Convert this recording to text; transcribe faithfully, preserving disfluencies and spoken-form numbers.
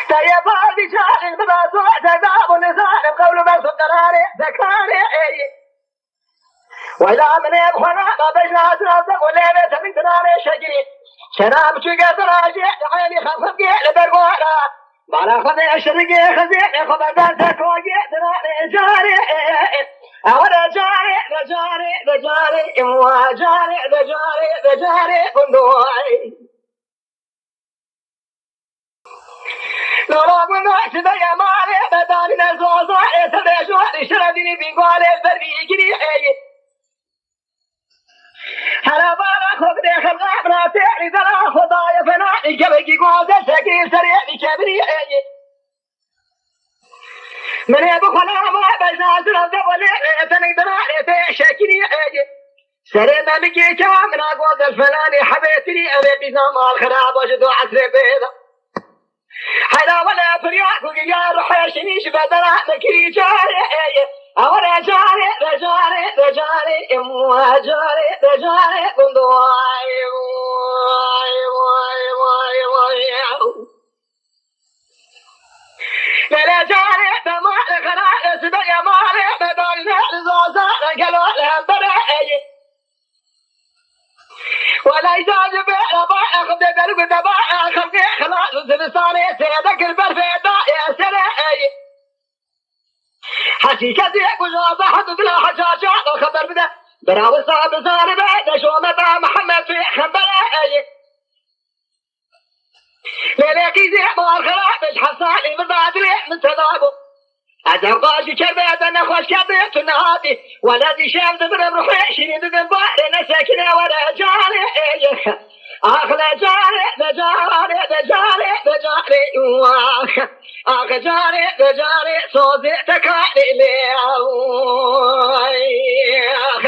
Te ye bar bir carê bibe zor, te da bu nizanim qewlu ber xwe qerarê zekarê ey. Wayla min ê xwe naba bejna zirav de xwe lê ve temin dinarê şekirî. Şena biçûke zirajê, eynî xefif gê li ber xwe ra. Bala xwe de şirigê xizê, xwe berdan te kogê dinarê carê ey. Ewe de carê, de carê, de carê, imwa carê, de carê, de carê, gundoy. Lora gunda sibeye male, bedani ne zoza, e sebe jori şiredini bingwale, berbi giri ey. Hera bara xwe bide xemna bina têrî dera xwe daye fena, î kevekî gwaze sekî serê î kevî ey. Min ê bi xwe nama bejna zira de welê, e tenê dera e te şekî ey. Serê me bikê çawa min a gozel felanê hebê tirî, ev ê qîza mal xiraba ji do esrê bêda. Heyra wele firya ku giya ruhê şinî ji bedena min kirî carê ey. Ewere carê, de carê, de carê, em, carê, de carê, gundo ay, ay, ay, ay, ay, ay. Lele carê, de male xerare, sibeye male, de darine, de zozane, gelo, le hembere ey. Welay da ji bê re ba, e xwe dê derg û deba, e xelkê xelas û zivistanê sêde kir berfê da, e sere ey. Hesî kesê ku ji zehmet û dila hecaca xeber bide, bira wisa bizanibe, de ji Ometa Mihemed pêxembere ey. Lêlê qîzê barxera, bej hefsalî min da dilê min teda bû. Ez ew qajî kerbe de nexweş kerdê tu nehatî. Wele dîşev dibirim ruhê şîrîn didim barê nesekine were carê ey. Ax le carê, de carê, de carê, de carê, ax. Ax carê, de carê, sozê te karê lê. Ax.